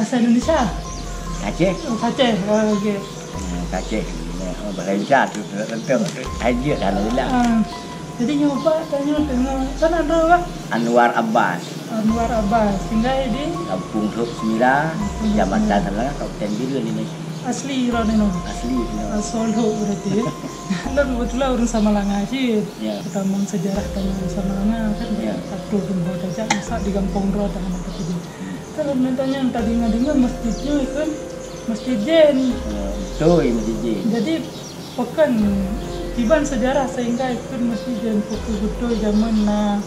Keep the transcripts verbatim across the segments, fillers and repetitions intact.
Bahasa Indonesia? Aceh. Oh, Aceh. Oh, okey. Hmm, Aceh. Oh, bahasa Indonesia tu, tu, tu, tu. Hai dia dah, alhamdulillah. Ah. Jadi, nyoe Pak, tanyoe teungoh, kan ada, Pak? Anwar Abbas. Anwar Abbas. Tinggai di? Kampung Lhok Semira, Kampung Lhok Kecamatan Semira. Samalanga, Kabupaten Bireuen ini. Asli droeneuh? Asli, ya. Asal Lhok berarti, ya. Lôn kebetulan ureueng Samalanga cit. Ya. Pertama sejarah tanyoe Samalanga, kan? Ya. Satu pun buat aja, masa di kampung droe dah ada kerja. Kalau nak tanya, tadi dengar-dengar masjidnya ikon masjid jin. Oh, betul, masjid jin. Jadi, pakon kiban sejarah sehingga ikon masjid jin, pakon beutôi zaman na,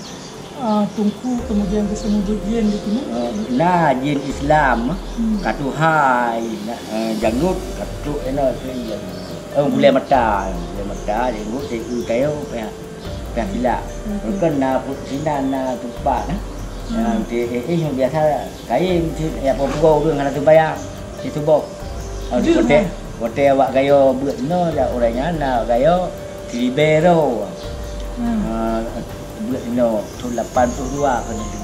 ah, tungku, kemudian geuseumeubeuet jin di sini? Oh, na jin Islam, hmm, ka tuhai, na, eh, janggut, ka trok, eh, na, eh, gulai mata, gulai mata, janggut, teuku kayu, payah. Payah silap. Hmm. Mungken na pu-, sinan na teumpat, eh. Hmm. Nyang di, eh, eh, nyang biasa kayém cit, ya, peue-peue ureueng hana teumbayang, di tuboh. Ah, jeuet, watèe, eh, watèe awak gayo beuet inoe, ya, ureueng nyan na gayo Silibero. Hmm. Ah, beuet inoe, thôn lapan puluh dua keunan.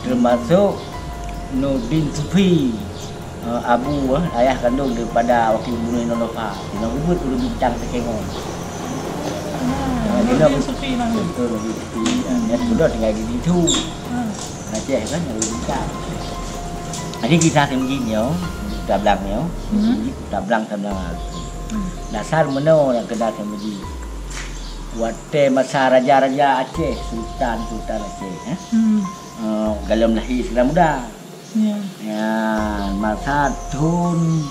Termasuk Nurdin Sufi, eh, abu, eh, ayah kandong daripada Wakil Gubernur Indonesia. Inoe geubeuet ureueng bintang teukeunong. Ah, eh, Nurdin Sufi namanya. Betul, Nurdin Sufi. Ah, dia sudah tinggal di situ. Ah. Aceh kan, ureueng bintang. Jadi kisah Saimajid nyoe, Kuta Blang nyoe, hmm, Saimajid Kuta Blang, Kuta Blang. Hmm. Dasar meunoe nyang keunan Saimajid. Watèe masa raja-raja Aceh, sultan-sultan Aceh, eh. Hmm. Eh, gohlom lahé Iskandar Muda. Ya. Ya, masa thôn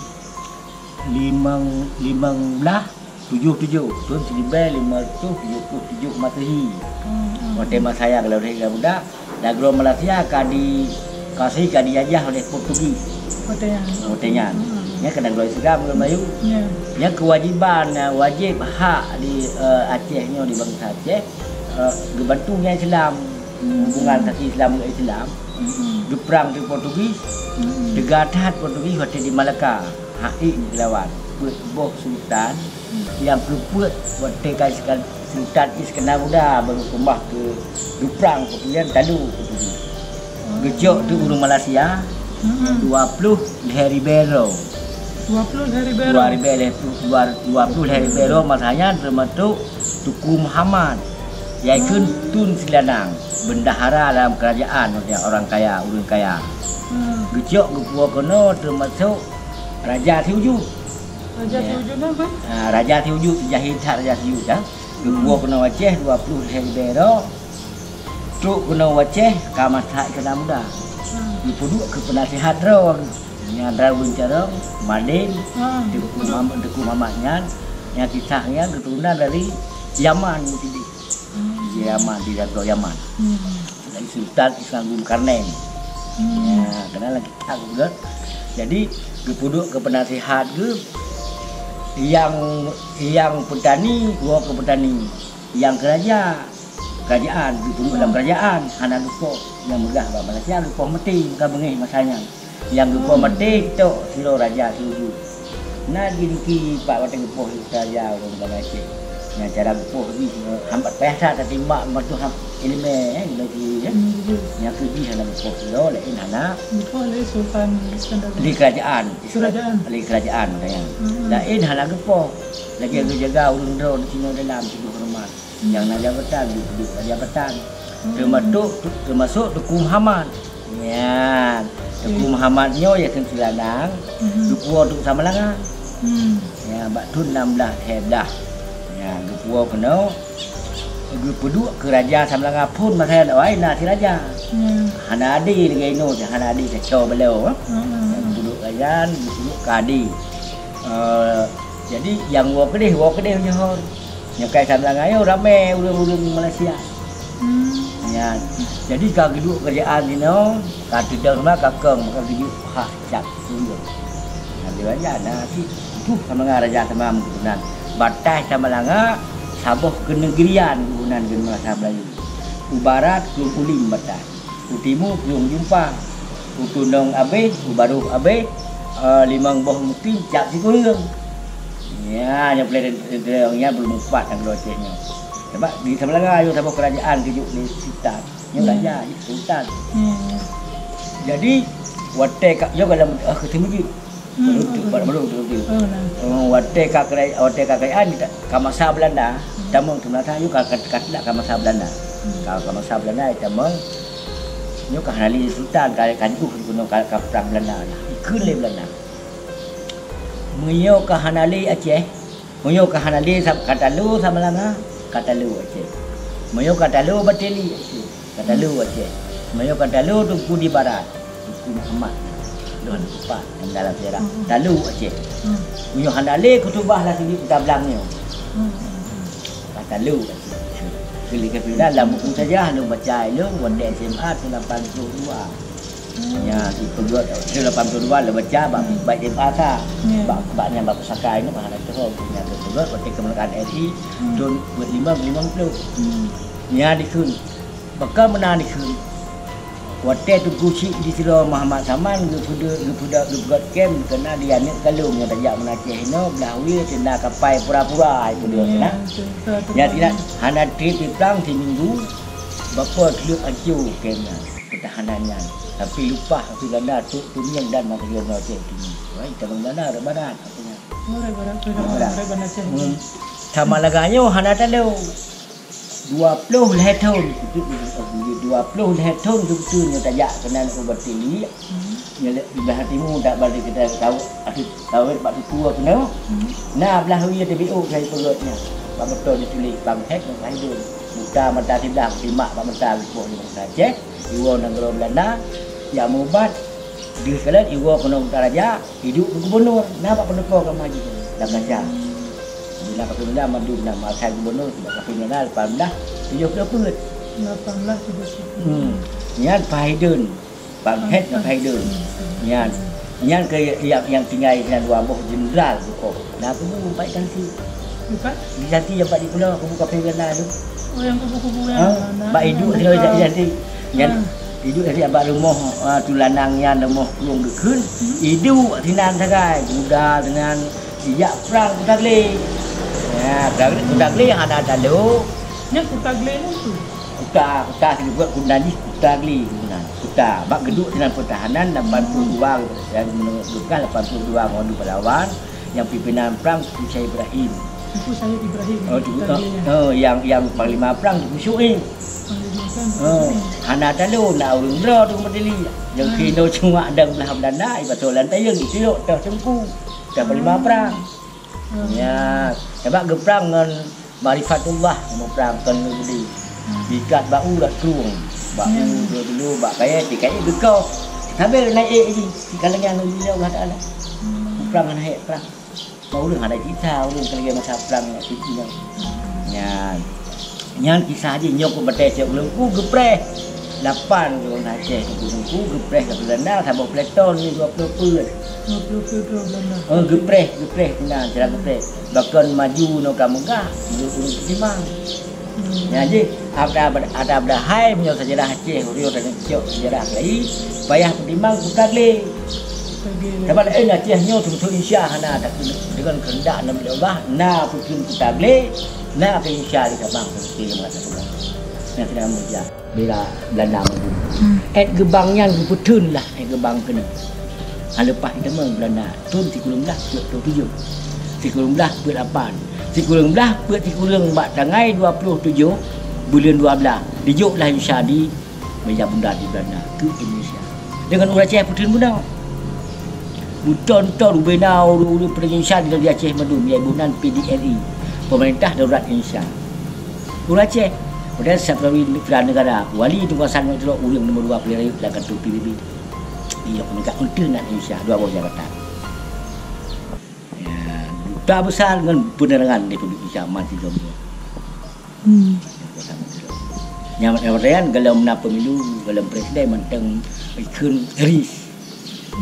limong, limong blaih tujoh tujoh, thôn siribèe limong reutôh tujoh puluh tujoh Masehi. Hmm, hmm. Watèe masa nyan gohlom lahé Iskandar Muda, nanggroe Malaysia ka dikuasai, ka dijajah oleh Portugis. Watèe nyan. Watèe nyan. Hmm. Nyan keunan nanggroe Islam, nanggroe Melayu. Ya. Nyan keuwajéban, eh, wajéb hak di, eh, Aceh nyoe, di bansa Aceh, eh, geubantu nyan Islam. Hubungan antara Islam ngon Islam. Mm-mm. Geuprang di Portugis, mm-mm, teuga that Portugis watèe di Malaka, hana ék geulawan. Peuet boh sultan, mm, nyang keupeuet watèe ka Iskandar, Sultan Iskandar Muda, barô keumah keu geuprang Portugis, talu Portugis. Oh. Geucok teuk ureueng Malaysia, mm-mm, dua puluh lhèe ribèe droe. Dua puluh lhèe ribèe droe? Dua ribèe lhèe, dua, dua puluh lhèe ribèe droe masa nyan, teumasok Teungku Muhammad, nyang ikheun, hmm, Tun Silanang, bendahara dalam kerajaan, maksudnya orang kaya, ureueng kaya. Hmm. Geucok geupuwoe keunoe teumasok Raja Siuju. Raja, ya, Siuju nyan, Bang? Ah, Raja Siuju, jahé that Raja Siuju, ya. Geupuwoe, hmm, keunoe Aceh dua puluh lhèe ribèe droe. Trok keunoe Aceh ka masa Iskandar Muda. Hmm. Geupeuduek keu peunasihat droe. Nyan Raden Carong, Madin, hmm, Teungku Muhammad, Teungku Muhammad nyan, nyang kisah nyan keuturonan dari Yaman sidéh. Hmm. Yaman, di nanggroe Yaman. Hmm. Dari Sultan Islam Zulkarnain. Hmm. Ya, keunan lagèe kitab geuh. Jadi, geupeuduek keu peunasihat geuh, nyang, nyang peutani, woe keu peutani. Nyang keu raja, kerajaan, geupeuduek lam kerajaan, hana geupoh. Nyang meugah bak Malaysia geupoh Meuteng, ka beungèh masa nyan. Nyang geupoh, hmm, Meuteng tok sidroe Raja Siuju. Na jidiki pat watèe geupoh raja ureueng bangai cit. Nyang cara geupoh jih, eh, hambat payah that tatimbak, meutuah ileumèe, eh, ileumèe jih, eh. Hmm, betul. Nyang keu jih hana geupoh sidroe, laén hana. Geupoh lé Sultan Iskandar. Lé kerajaan. Kerajaan. Lé kerajaan, makanya. Hmm. Laén hana geupoh. Lagèe, hmm, geujaga ureueng droe disinoe dalam tuboh horeumat. Nyang na jabatan, di, di jabatan. Hmm. Teumasok, teumasok Teungku Muhammad. Nyan, Teungku, hmm, Muhammad nyoe nyang kheun Silanang, hmm, geupuwoe Teungku Samalanga. Hmm. Ya, bak thôn nam blaih lhèe blaih. Ya, geupuwoe keunoe, geupeuduek keu Raja Samalanga phôn masa nyan, awai na si raja. Hmm. Hana adé lagèe inoe, hana adé kacau baloe, eh. Hmm, hmm, hmm. Geuduek raja, geuduek keu adé. Eh, jadi, nyang woe keudéh, woe keudéh u Johor. Nyang ka Samalanga nyoe ramè ureueng-ureueng Malaysia. Hmm. Ya, jadi ka geuduek kerajaan sinoe, ka teudong sama ka kong, maka geujok hak cap ureueng. Nah, di raja na cit tujoh Samalanga raja sama meukeunong. Bataih Samalanga saboh keuneugeurian geunan ngon bahasa Melayu. U barat Krueng Ulim bataih. U timu Krueng Jumpa, u tunong abéh, u barôh abéh, eh, limong boh mukim cap sikureueng. Ya, nyan peureulèe, nyan peureulèe meupat nyang keudua Aceh nyoe. Sabab di Samalanga nyoe saboh kerajaan geujok lé sultan. Nyoe, hmm, raja, sultan. Hmm. Jadi, Watèe ka, yo ka lam, ah, keu teumujit. Hmm, Betul, betul. Bak belum, betul, betul. Oh, nah. Oh, watèe ka kerai-, watèe ka keurajaan, ka masa Belanda, Hmm. tamong tu masa, yo ka, ka, ka, ka masa Belanda. Hmm. Ka, ka masa Belanda, tamong, nyoe ka hana lé sultan, ka, ka jiôh keunoe ka, ka prang Belanda. Ikheun lé Belanda. Meunyoe ka hana lé Aceh, Meunyoe ka hana lé sa-, ka talo Samalanga, ka talo Aceh. Meunyoe ka talo Bateli Aceh, ka talo Aceh. Meunyoe ka talo Teungku di Barat, Teungku Muhammad, lôn lupa nyang dalam seujarah. Hmm. Talo Aceh. Hmm. Meunyoe hana lé Kutubah Lasidi Kuta Blang nyoe, Hmm. ka talo Aceh. Keu lheueh keunan lam buku sajarah lôn baca lôn watèe S M A tahun lapan puluh dua. Nya, ipeugöt, tahun lapan puluh dua lôn baca bak, Hmm. bak S M A sa. Ya. Bak, bak nyan bak pusaka inong hana teuho, nya ipeugöt watèe keumeurdekaan R I Hmm. tahun limong, limong puluh. Hmm. Nya dikheun, baka meunan dikheun. Watèe Teungku Chik di sidroe Muhammad Saman geupeudeu-, geupeudeu-, geupeugöt kem keunan di aneuk galom nyang tajak meunan Aceh inoe, blah wie tenda kapai pura-pura, ipeudeu Ya, keunan. betul, betul, Nya betul. sinan hana trép iprang siminggu, bapa kleuet ancô kem nyan. Pertahanan nyan. Tapi leupah api Belanda trok Teunieng dan Makassar Aceh Teunieng. Wai, tabang Belanda rot barat, apa nyan? Oh, rot barat, rot Rot barat. barat, rot barat Aceh. Hmm. Sama lagak nyoe hana talo. Dua ploh lhèe thon, dua ploh lhèe thon beutôi nyoe tajak keunan u Batili. Hmm. Nyoe lé blah timu dak balik kita tahu, atu Kawét bak tutoe keunoe, Hmm. na blah wie teubiôk keu ipeugöt nyan. Bak meuto jituléh Pang Hét ngon Pang Hidon. Buta mata siblah, simak bak mata geupoh di bangsa Aceh, iwoe nanggroe Belanda, jak meuubat, deuh kalon iwoe keunoe Kuta Raja, iduek keu gubunur, na bak peuneupô keu maju lam Gaza. Bila Pang Hidon mandum na masa gubunur, sibak Pang Hidon lapan belas tujoh ploh peuet. Lapan belas tujoh ploh peuet. Hmm. Nyan Pang Hidon. Pang Hét ngon Pang Hidon. Nyan, nyan keuh nyang, nyang tinggai sinan dua boh jeundral bukon. Na kubu Baik Tansi. Bukan? Di Tansi nyang bak di pulo kubu kafé Belanda tu. Oh, nyang kubu-kubu Ha, nyang mana? Bak iduek Bukan. Sinan di Tansi. Nyan Ha. iduek Tansi bak rumoh, ah, Tulanang nyan rumoh Krueng geukheun. Hmm. Iduek sinan sagai. Muda dengan ijak prang Kuta Glé. Ya, Kuta Glé, Kuta Glé hana talo. Nyan Kuta Glé nyan tu. Kuta, Kuta sigeubeuet keunan jih Kuta Glé keunan. Kuta. Bak geuduek sinan pertahanan lapan puluh dua, nyang meunurot geupeugah lapan puluh dua ngon dua puluh lawan, nyang pimpinan prang Teungku Syed Ibrahim. Teungku Syed Ibrahim, Oh, Teungku, Kuta Glé nyan. oh, nyang, nyang panglima prang Teungku Syuib. Panglima prang Teungku Oh, Syuib. hana talo na ureueng droe Teungku Batili. Nyang Hmm. keunoe cuma dang blah Belanda, ibasoe lam tayeueng, ituyok toh teungku. Toh panglima Hmm. prang. Hmm. Ya, sabab geuprang ngon Makrifatullah, muprang kon ngon geude. Hmm. Ikat bak u rot krueng. Bak u Hmm. dulu, dulu bak kayèe, di kayèe geukoh. Sambil naik ék jih, di kalangan Allah Taala. Hmm. Muprang hana hék prang. Bak ureueng hana kisah, ureueng ka lagèe masa prang nyan. Hmm. Nyan. Nyan kisah jih nyoe keu batèe cok ulôn ku geupreh. Lapan keu ureueng Aceh, teungku-teungku geupreh keu Belanda, saboh peleton ni dua ploh peuet. Dua puluh tujuh Belanda. Oh, geupreh, geupreh sinan, cara geupreh. Bahkan maju nyoe ka meugah, meunurot ureueng peutimang. Hmm. Nyan jih, ada, ada padahai meunyoe sejarah Aceh, ureueng dan cok sejarah lain, payah peutimang Kuta Glé. Kuta Glé. Sabab laén Aceh nyoe seumeusu Indonesia hana, tapi deungon keuheundak Nabi Allah, na peutimang Kuta Glé, na keu Indonesia di Sabang, seperti yang mengatakan. Yang sedang bekerja. Bila Belanda meubunoe. Hmm. Èt geubang nyan geupeutheun lah, èt geubang keunoe. Ha, leupah teuma Belanda, thôn sikureueng blah peuet ploh tujoh. Sikureueng blah peuet lapan. Sikureueng blah peuet sikureueng bak tanggai dua ploh tujoh buleuen dua blah. Dijok lah Indonesia di Meja Bunda di Belanda keu Indonesia. Deungon ureueng Aceh peutheun bunoe. Beutôi-beutôi rubena ureueng-ureueng Indonesia di Aceh mandum, yaitu nan P D R I, Pemerintah Darurat Indonesia. Ureueng Aceh, padahai Sekretari Negara, Wali Tunggul Hasan ngon Tirok ureueng nomor dua peuet rayeuk lam kantor P B B. Iya, peunegak penting nak Indonesia, dua boh jabatan. Ya, duta besar ngon penerangan di Republik Indonesia, man sidroe. Hmm. Nyan, nyan, golom na pemilu, golom presiden mantong ikheun ris.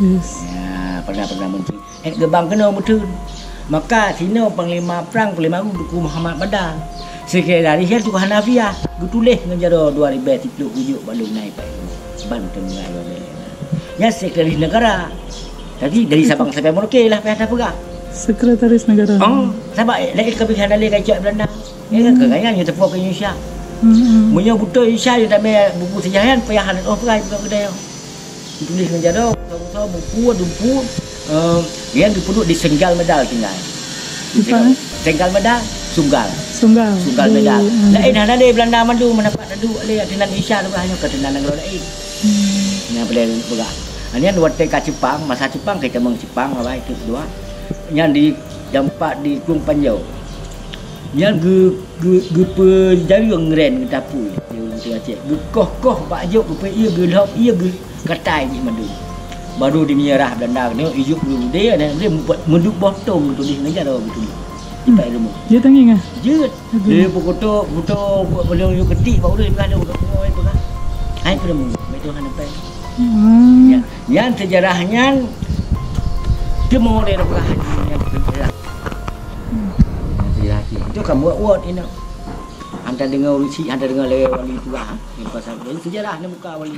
Yes. Ya, pernah-pernah menteri. Eh, geubang keunoe meutheun. Maka sinoe panglima prang, panglima Teungku Muhammad Badal. Sekretaris nyan Teungku Hanafiah, geutuléh ngon jaroe dua ribèe siplôh ujeuk bak lôn nai Pak Ibu. Ban teungoh dua ribèe. Nyan sekretaris negara. Jadi dari Sabang sampai Merauke lah payah tapeugah. Sekretaris negara. Oh, sabab, eh, laén kabeh hana lé ka icok Belanda. Eh, hmm, keu gaya nyoe teupeue keu Indonesia. Hmm. Meunyoe beutôi Indonesia nyoe tamé buku sejarah nyan payah hana oh peugah ipeugot keudè. Tuléh ngon jaroe, soe-soe mupu, dumpu, eh, nyan geupeuduek di Senggal Medal tinggai. Di Senggal, Senggal Medal, Sunggal. Sunggal. Sunggal Medal. Laén hana lé Belanda mandum, meunapat taduek lé, ateueh nan Indonesia tu bah, nyoe ka teunan nanggroe laén. Nyan peulai peugah. Nyan watèe ka Jepang, masa Jepang ka tamong Jepang, awai tu dua. Nyan di Jampat di Krueng Panjau. Nyan geu, geu, geupeujareueng ren ngon tapui di ureueng Aceh. Geukoh-koh bak jok, geupeuié, geulhok ié, geukatai jih mandum. Baru di meunyeurah Belanda keunoe, ijok geuludé, dan dia buat meuduek boh tong geutuléh ngon jaroe geutuléh. Ipat ilmu. Dia tangieng ah. Jeuet. Dia peukuto, kuto buat belong yuk ketik bak ureueng peugah dia buat pengawa peugah. Hai peureumu, mai Tuhan sampai. Hmm. Ya, nyan sejarah nyan teumo lé peugah nyan sejarah. Sejarah tu. Itu kan buat wot ina. Hantar dengar ureueng si, hantar dengar lé wali peugah. Yang pasal sejarah ni bukan wali.